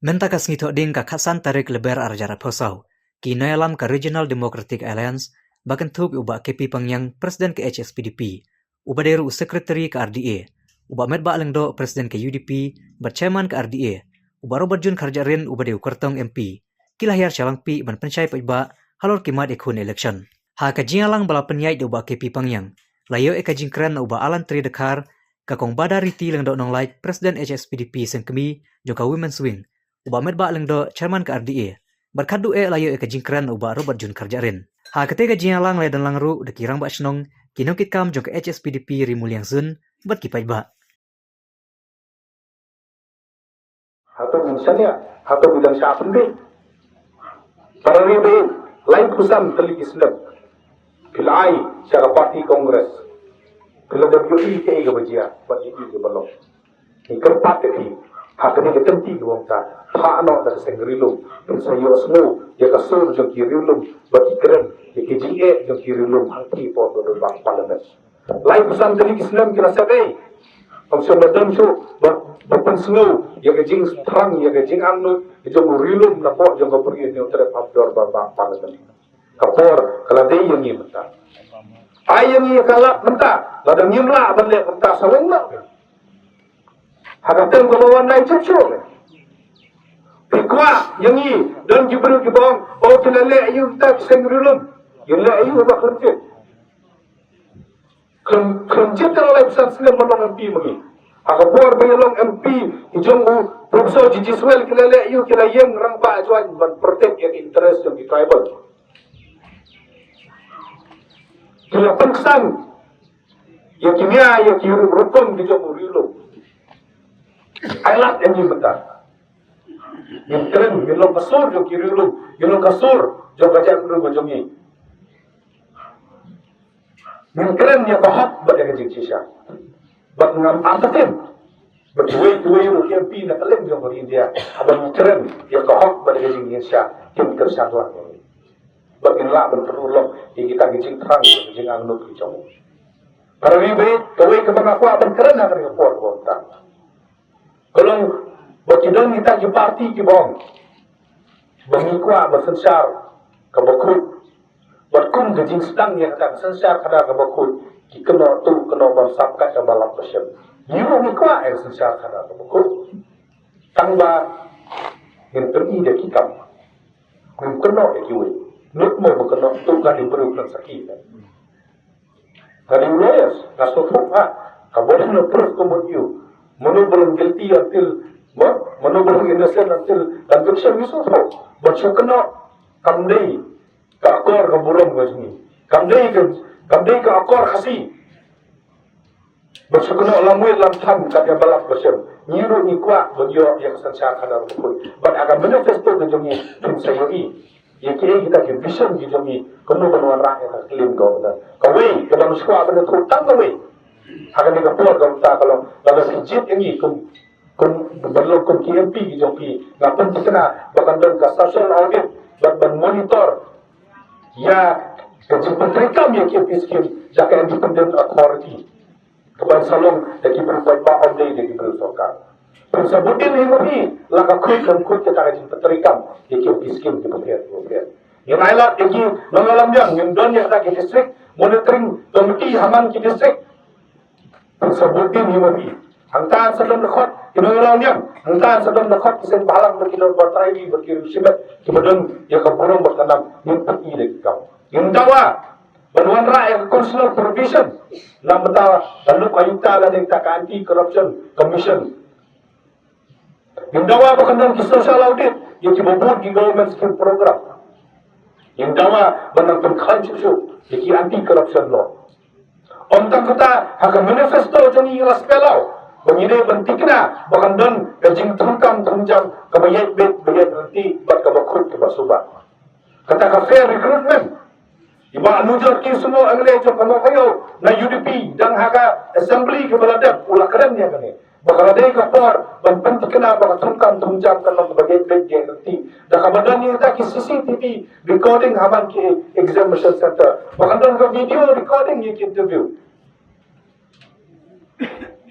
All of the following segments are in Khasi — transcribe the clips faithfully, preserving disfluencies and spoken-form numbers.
Mynta ka sngi Thohdieng ka khatsan tarik Lber arhajar arphew saw, ki nongïalam ka Regional Democratic Alliance ba kynthup ïa u Bah K P Pangngiang, President ka H S P D P, uba dei ruh u Secretary ka R D A, u Bah Metbah Lyngdoh, President ka U D P bad Chairman ka R D A, u Bah Robertjune Kharjahrin uba dei u kyrtong M P, ki la hiar sha Langpih ban pynshai paidbah halor ki mat ïakhun election. Ha ka jingïalang ba la pynïaid da u Bah K P Pangngiang, la ïoh ïa ka jingkren na u Bah Alan Tri Dkhar, ka Kong Badariti Lyngdoh Nonglait, President H S P D P Sengkmie jong ka Women's Wing, u Bah Metbah Lyngdoh, Chairman ka R D A, bad khatduh eh la ïoh ïa ka jingkren na u Bah Robertjune Kharjahrin. Ha katei ka jingïalang la ïadonlang ruh da ki rangbah shnong, ki nongkitkam jong ka H S P D P Ri Muliang Zone bad ki paidbah. Hato ngin shaniah, hato ngi dang shah pynbeit. Para ri bad laiphew san tylli ki snem phi la ai sha ka party Congress. Phi la dep ïohi kaei kaba jia bad ïohi kaba long. Ngi kyrpad ïa phi ha kane ka kynti kaba mynta, phah noh da ka seng ri lum, phin sa ïohsngew ïa ka sur jong ki ri lum bad ki kren ïa ki jingeh jong ki ri lum hangtei por ba don bang Parliament. Laiphew san tylli ki snem ki la sep ei. Ym shym la don shuh ba, ba pynsngew ïa ka jingthrang, ïa ka jingangnud jong u ri lum napoh jong ka Bri Hynñiewtrep hapdor ba bang Parliament. Ka por ka la dei ïa ngi mynta. Ai ïa ngi ïa ka lad mynta, lada ngim lah ban leh mynta, sa weng noh. Ha ka tem kaba wan, ai jop shuh. Phi kwah ïa ngi, don ki briew kiba ong, oh, ki la leh aïu kita ki seng ri lum. Ki leh aïu ba khlem jied. Khlem, khlem jied te la laiphew san snem ban long M P ma ngi. Ha ka por ba ngi long M P, ki jong u Professor G G Swell ki la leh aïu, ki la ïeng rangbah jaiñ ban protect ïa ki interest jong ki tribal. Ki la pynksan ïa ki nia, ïa ki rukom ki jong u ri lum. Ai lad ïa ngi mynta. Ngin kren, ngin long ka sur jong ki ri lum, ngin long ka sur jong ka jaitbynriew ka jong ngi. Ngin kren ïa ka hok bad ïa ka jingshisha. Bad ngam artatien ba kiwei kiwei ruh ki M P na kylleng jong ka ri India, haba ngin kren ïa ka hok bad ïa ka jingshisha, kin kyrshan lang ïa ngi. Bad ngin lah ban pynurlong ïa kita ki jingthrang, ïa ki jingangnud ki jong u. Para ri bad kawei kaba nga kwah ban kren ha kane ka por kaba mynta, ka long ba ki don kita ki party kiba ong ba ngi kwah ba synshar kaba khuid. Bad kum ka jingsdang ïa kata ka synshar khadar kaba khuid, ki kynnoh tuh kynnoh bam sap kat kaba lap ba shem. Ngi ruh ngi kwah ïa ka synshar khadar kaba khuid. Tang ba ngin pyni da ki kam. Ngim kynnoh ïa kiwei. Lut mo ba kynnoh tuh ka dei briew khlem sakhi. Ka dei lawyers, ka sngewthuh ha ka burden of proof ka mut ïa u. Mano ba long guilty until, mo, mano ba long innocent until conviction, ngi sngewthuh. Bad shu kynnoh kam dei ka akor ka burom ka jong ngi. Kam dei ka, kam dei ka akor Khasi. Bad shu kynnoh lamwit lamtham kat ïa ba lap ba shem. Ngi ruh ngi kwah ban ïoh ïa ka synshar khadar kaba khuid. Bad ha ka manifesto ka jong ngi, phin sa ïohi ïa kiei kita ki vision ki jong ngi, kumno ban wanrah ïa ka clean governance. Kawei kaba nga sngewkwah ban ïathuh tang kawei ha kane ka por kaba mynta ka long, lada phi jied ïa ngi kum, kum, ban long kum ki M P ki jong phi, nga pynthikna ba kan don ka social audit bad ban monitor ïa ka jingpyntreikam ïa ki M P scheme da ka independent authority. Kaban sa long da ki briew paidbah, ym dei da ki briew sorkar. Phin sa bud dien hi ma phi la ka khuid kam khuid kata ka jingpyntreikam ïa ki M P scheme kiba pher kiba pher. Ngin ailad ïa ki nongïalam niam, ngin don ïa kata ki district monitoring committee ha man ki district. Phin sa bud dien hi ma phi. Hangta sa don dkhot ki nongïalam niam, hangta sa don dkhot ki seng bhalang bad ki nongbar trai bad ki riew shimet kiba don ïa ka burom bad ka nam, ngin pyni da ki kam. Ngin dawa ban wanrah ïa ka constitutional provision na bynta ka Lok Ayukta lane ka Anti Corruption Commission. Ngin dawa ba kan don ki social audit ïa kiba bud ki government scheme program. Ngin dawa ban nang pynkhlaiñ shuh shuh ïa ki anti corruption law. Ym tang kata, ha ka manifesto jong ngi la spell out ba ngi dei ban tikna ba kan don ka jingthungkam thungjam kaba ïaid beit ba ïaid ryntih bad kaba khuid kaba suba. Kata ka fair recruitment. I Bah Nujor K Shyllur, M L A jong ka Mawkynrew na U D P, dang ha ka assembly kaba la dep, u la kren ïa kane ba ka la dei ka por ban pyntikna ba ka thungkam thungjam kan long kaba ïaid beit ïaid ryntih. Da kaba don ïa kita ki C C T V recording ha man ki examination center, ba kan don ka video recording ïa ki interview.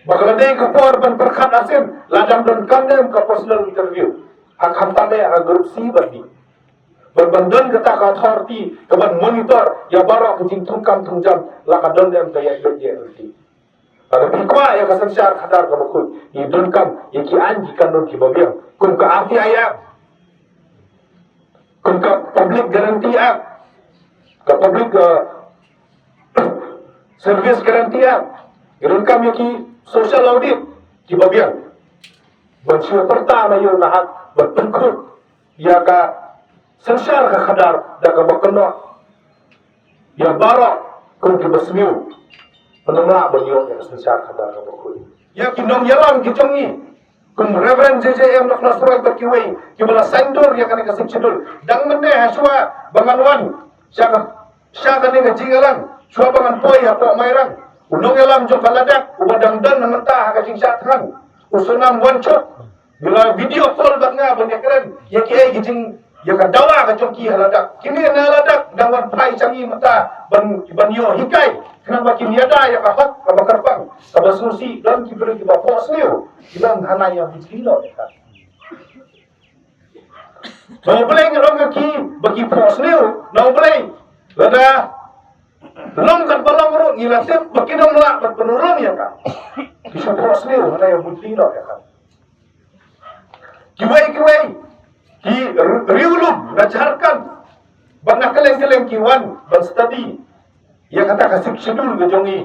Ba ka la dei ka por ban pyrkhat arsien, la dang don kam ne em ka personal interview. Ha khamtam eh ha group C bad D. Ban ban don kata ka authority ka ban monitor ïa baroh ka jingthungkam thungjam la ka don em ka ïa ïa ïa. Lada phi kwah ïa ka synshar khadar kaba khuid, ngi donkam ïa ki aiñ ki kanun kiba biang, kum ka R T I Act, kum ka Public Guarantee Act, ka Public, uh, Service Guarantee Act, ngi donkam ïa ki social audit kiba biang. Ban shu pyrta na ïew na hat, ban pynkhuid ïa ka synshar ka khadar da kaba kynnoh ïa baroh kum kiba sniew. Pynlong lah ban ïoh ïa ka synshar khadar kaba khuid. Ïa ki nongïalam ki jong ngi kum Reverend J J M Noknas Roy bad kiwei kiba la saiñdur ïa kane ka Sixth Schedule. Dang mynne ha shuwa ba ngan wan sha ka sha kane ka jingïalang, shuwa ba ngan poi hapoh Mairang, u nongïalam jong ka Ladakh uba dang don na mynta ha ka jingshah thngan, u Sonam Wangchuk, u la video call bad nga ban ïakren ïa kiei ki jing, ïa ka dawa ka jong ki ha Ladakh. Kine na Ladakh dang wan phai sha ngi mynta ban ban ïoh hikai, khnang ba kin ïada ïa ka hok kaba kyrpang, kaba sngewsih. Don ki briew kiba phohsniew, ki dang hana ïa bujli noh ïa ka. Na U Blei ngi ong ïa ki ba ki phohsniew, na U Blei. Lada long katba long ruh ngi la tip ba kin ym lah ban pynurlong ïa ka. Ki shu phohsniew, hana ïa bujli noh ïa ka. Kiwei kiwei ki ri-, riewlum na Jharkhand bad na kylleng kylleng ki wan ban study ïa kata ka Sixth Schedule ka jong ngi.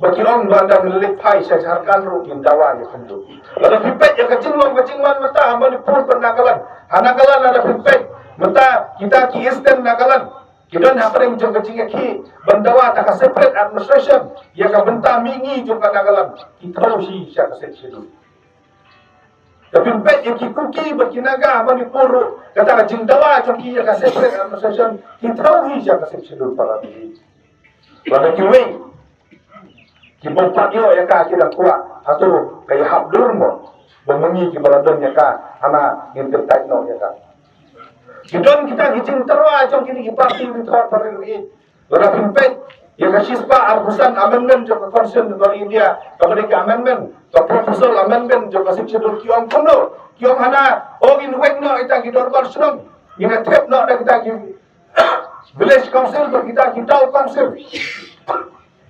Ba ki ong ba dang leit phai sha Jharkhand ruh kin dawa ïa ka jong ngi. Lada phi peit ïa ka jinglong ka jingman mynta ha Manipur bad Nagaland. Ha Nagaland lada phi peit mynta kita ki Eastern Nagaland ki don hapdeng jong ka jingïakhih ban dawa ta ka separate administration ïa ka bynta mihngi jong ka Nagaland. Ki thaw hi sha ka Sixth Schedule. Lada phi peit ïa ki Kuki bad ki Naga ha Manipur ruh, kata ka jingdawa jong ki ïa ka separate administration, ki thaw hi sha ka Sixth Schedule para. Lada kiwei ki bym pat ïoh ïa ka, ki dang kwah, hato ka ïahap dur mo? Ba ma ngi kiba la don ïa ka, hana ngin pyntait noh ïa ka? Ki don kita ki jingtyrwa jong kine ki party ri thor party ri. Lada phi peit ïa ka shispah arphew san amendment jong ka Constitution of India, kaba dei ka amendment, ka proposal amendment jong ka Sixth Schedule, ki ong kumno? Ki ong hana, oh, ngin weng noh ïa kita ki dorbar shnong, ngin ïa thep noh da kita ki village council bad kita ki town council.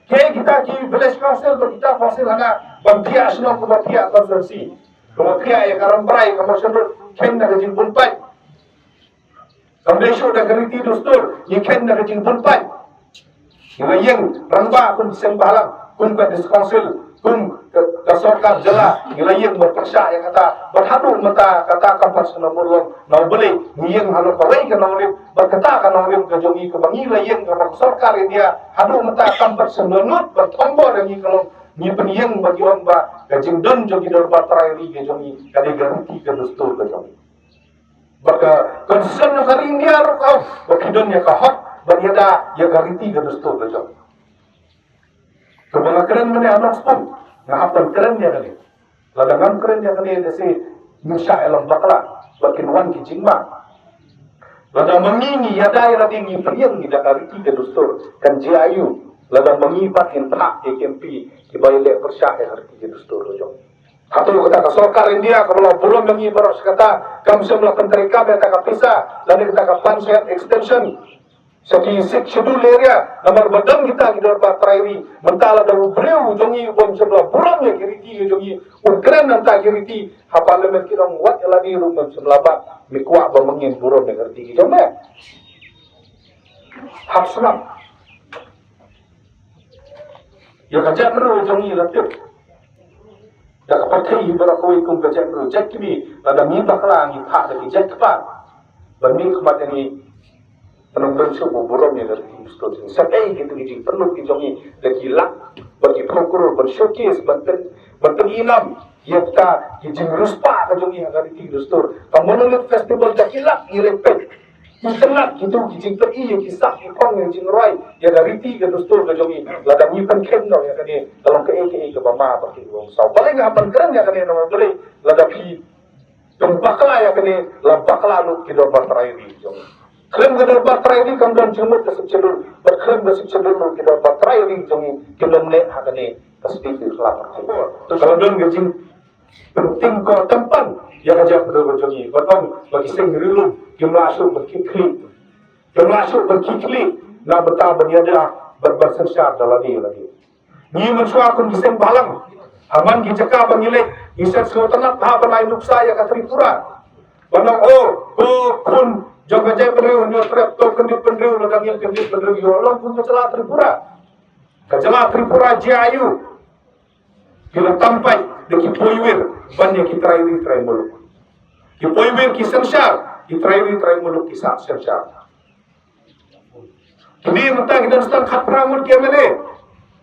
Ki, kita ki village council bad kita council hana ban thiah shnong, kaba thiah constituency, kaba thiah ïa ka Rambrai, kaba shnong, kheiñ na ka jingbun paid. Kam dei shuh da ka riti dustur, ngi kheiñ da ka jingbun paid. Ngi la ïeng rangbah kum seng bhalang, kum ka district council, kum ka, ka sorkar jylla, ngi la ïeng ban pyrshah ïa kata, bad haduh mynta kata kam pat shym la mut long. Na U Blei ngi ïeng halor kawei ka nongrim, bad kata ka nongrim ka jong ngi kaba ngi la ïeng kaba ka sorkar India, haduh mynta kam pat shym la mut ban thombor ïa ngi ka long. Ngi pynïeng ba ki ong ba ka jingdon jong ki dorbar trai ri ka jong ngi ka dei ka riti ka dustur ka jong ngi. Ba ka constitution ka ri India ruh ka ong ba ki don ïa ka hok ban ïada ïa ka riti ka dustur ka jong. Kaba nga kren mynne ha Nongspung, nga hap ban kren ïa kane. Lada ngam kren ïa kane, da shi ngin shah ïalam bakla, ba kin wan ki jingma. Lada ma ngi ngi ïada ïa lade, ngi pynïeng ngi da ka riti ka dustur, kan jia aiu lada ma ngi pat ngin phah ïa ki M P kiba ïaleh pyrshah ïa ka riti ka dustur ka jong. Hato kata ka sorkar India kaba la burom ïa ngi baroh shi katta kam shym la pyntreikam ïa kata ka pisa lane kata ka Panchayat extension sha ki Sixth Schedule area? Namar ba don kita ki dorbar trai ri. Mynta lada u briew jong ngi u bym shym la burom ïa ki riti jong ngi, u kren nangta ki riti ha Parliament, ki ong wat ïa lade ruh bym shym la bat, me kwah ba ma ngin burom ïa ki riti ki jong me? Hap sngap. Ïa ka jaitbynriew jong ngi la tip da ka pyrthei baroh kawei kum ka jaitbynriew. Jait kmie, lada ngi bakla ngi phah da ki jait kpa ban mih khmat ïa ngi. Pynban shu burom ïa ka riti ka dustur jong ngi. Sa kaei kito ki jingpynlut ki jong ngi da ki lak bad ki phew klur ban showcase, ban pyn, ban pyni nam ïa kita ki jingriewspah ka jong ngi ha ka riti ka dustur. Ka Monolith Festival da ki lak ngi leit peit. Ki khynnah kito ki jingpyni ïa ki sak ki phong, ïa ki jingrwai ïa ka riti ka dustur ka jong ngi. Lada ngi pynkheiñ noh ïa kane, ka long kaei kaei kaba ma bad kaei kaba saw. Balei nga pynkren ïa kane, namar balei? Lada phi pynbakla ïa kane, la bakla lut ki dorbar trai ri jong ngi. Khlem ka dorbar trai ri kam don jingmut ka Sixth Schedule, bad khlem ka Sixth Schedule lut ki dorbar trai ri jong ngi kim don leh ha kane ka state ka khlam. Ka la don ka jing Pynting ko tympan ïa ka jaitbynriew ka jong ngi, ban ong ba ki seng ri lum kim lah shuh ban kit khlieh. Kim lah shuh ban kit khlieh na bynta ban ïada bad ban synshar da lade lade. Ngi mynshuwa kum ki seng bhalang, ha man ki jaka ba ngi leit, ngi sngewtynnat bha ban ai nuksa ïa ka Tripura. Ban ong, oh, ko khun jong ka jaitbynriew, ngi trep to kyndit bynriew, lada ngi kyndit bynriew ïoh long khun ka jylla Tripura. Ka jylla Tripura jia aïu? Ki la tam paid da ki poiwir ban ïa ki trai ri trai muluk. Ki poiwir ki synshar, ki trai ri trai muluk ki sah synshar. Kine mynta ki don tang khatphra ngut ki M L A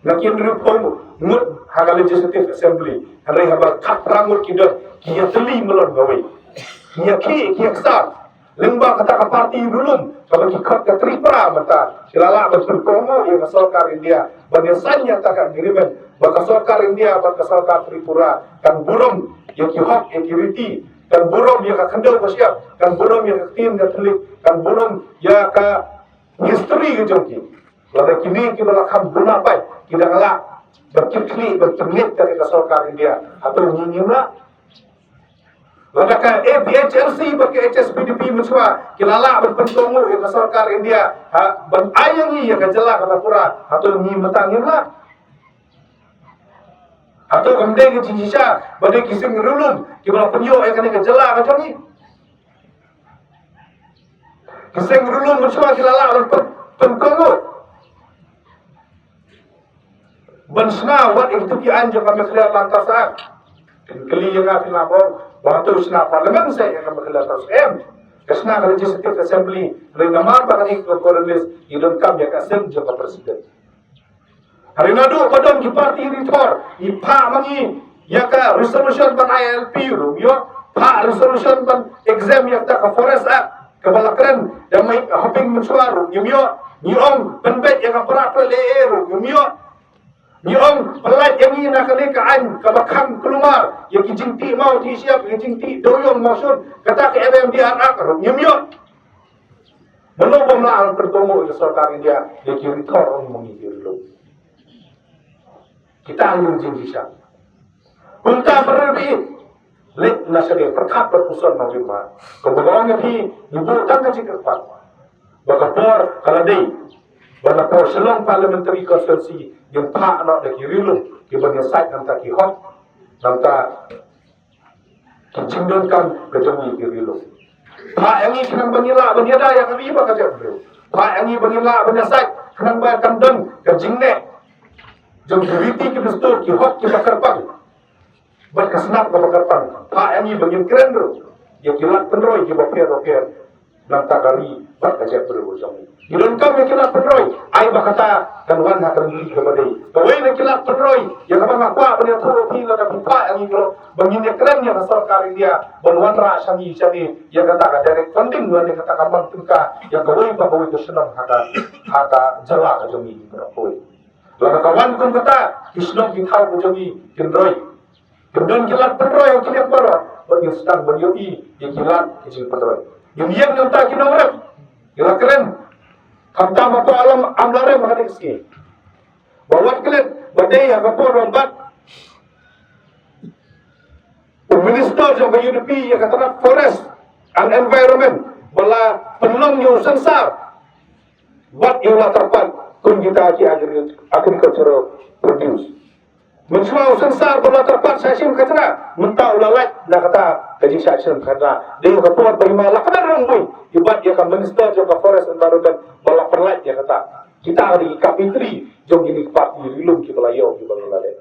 na ki hynriewphew ngut ha ka Legislative Assembly. Hynrei haba khatphra ngut ki don, ki ïatylli madan kawei. Ki ïakhih, ki ïaksar. Lyngba kata ka party ri lum kaba ki khot ka Tripura mynta, ki la lah ban pynkohnguh ïa ka sorkar India ban ïasain ïa kata ka agreement ba ka sorkar India bad ka sorkar Tripura kan burom ïa ki hok ïa ki riti, kan burom ïa ka khyndew ka shyiap, kan burom ïa ka ktien ka thylliej, kan burom ïa ka history ka jong ki. Lada kine kiba la kham bona fide ki dang lah ban kit khlieh ban pynngeit ïa ka sorkar India, hato ngi ngim lah? Lada ka A P H L C bad ka H S P D P mynshwa ki la lah ban pynkohnguh ïa ka sorkar India, ha, ban ai ïa ngi ïa ka jylla ka Tripura, hato ngi mynta ngim lah? Hato kam dei ka jingshisha ba dei ki seng ri lum kiba la pynïoh ïa kane ka jylla ka jong ngi? Ki seng ri lum mynshwa ki la lah ban pyn, pynkohnguh. Ban shna wat ïa kito ki aiñ jong ka Meghalaya Land Trust Act. Phin kylli ïa nga, phin ong ba hato shna Parliament seh ïa ka Meghalaya Land Trust Act? Em. Ka shna ka Legislative Assembly, hynrei namar ba kane ka colonies, ngi donkam ïa ka assent jong ka President. Hynrei naduh ba don ki party ri thor, ngi phah ma ngi ïa ka resolution ban I L P ruh, ïoh, phah resolution ban exempt ïa kata ka Forest Act kaba la kren da Mike Hoping mynshwa ruh, ngim ïoh. Ngi ong pynbeit ïa ka para twelve A A ruh, ngim ïoh. Ngi ong pynlait ïa ngi na kane ka aiñ kaba khang kulmar ïa ki jingtih maw tih shyiap, ïa ki jingtih dewïong mawshun, kata ka M M D R Act ruh, ngim ïoh. Mano bym lah ban pynkohnguh ïa ka sorkar India ïa ki ri thor, ong ma ngi ki ri lum? Kita ngi jingshisha. Kumta para ri, leit na shane pyrkhat bad puson nongrim bha. Kumba nga ong ïa phi, ngi buh tang ka jingkyrpad ba ka por ka la dei ba na ka Shillong Parliamentary Constituency ngin phah noh da ki ri lum kiban ïasaid na bynta ki hok, na bynta ki jingdonkam ka jong ngi ki ri lum. Phah ïa ngi khnang ba ngin lah ban ïada ïa ka ri bad ka jaitbynriew. Phah ïa ngi ba ngin lah ban ïasaid khnang ba kan don ka jingneh jong ki riti ki dustur, ki hok kiba kyrpang bad ka sngap kaba kyrpang. Phah ïa ngi ba ngin kren ruh ïa ki lad pynroi kiba pher bapher na bynta ka ri bad ka jaitbynriew jong ngi. Ngi donkam ïa ki lad pynroi, ai ba kata kan wan ha ka lynti kaba dei. Kawei na ki lad pynroi ïa kaba nga kwah ban ïathuh ïa phi, lada phi phah ïa ngi ruh ba ngin ïakren ïa ka sorkar India ban wanrah sha ngi shane ïa kata ka direct funding, lane kata ka mang tyngka ïa kawei pa kawei ka shnong ha ka, ha ka jylla ka jong ngi baroh kawei. Lada ka wan kum kata, ki shnong ki thaw ka jong ngi kin roi. Kin don ki lad pynroi ha ki liang baroh, bad ngin sdang ban ïohi ïa ki lad ki jingpynroi. Ngin ïeng na bynta ki nongrep. Ngi la kren, khamtam hapoh Amlarem ha kane ka sngi, ba wat klet ba dei ha ka por ba bat u Minister jong ka U D P ïa ka tnat Forest and Environment ba la pynlong ïa u sensar bad ïa u la tyrpad kum kita ki agri-, agricultural produce. Mynshuwa u sensar ba la tyrpad sha shim khajna, mynta u la lait na kata ka jingshah shim khajna. Dei ka por ba i ma la kmen rymbui i bad ïa ka Minister jong ka Forest Environment ba la pynlait ïa kata. Kita ka dei ka kapitri jong kine ki party ri lum kiba la ïoh kiba la leh.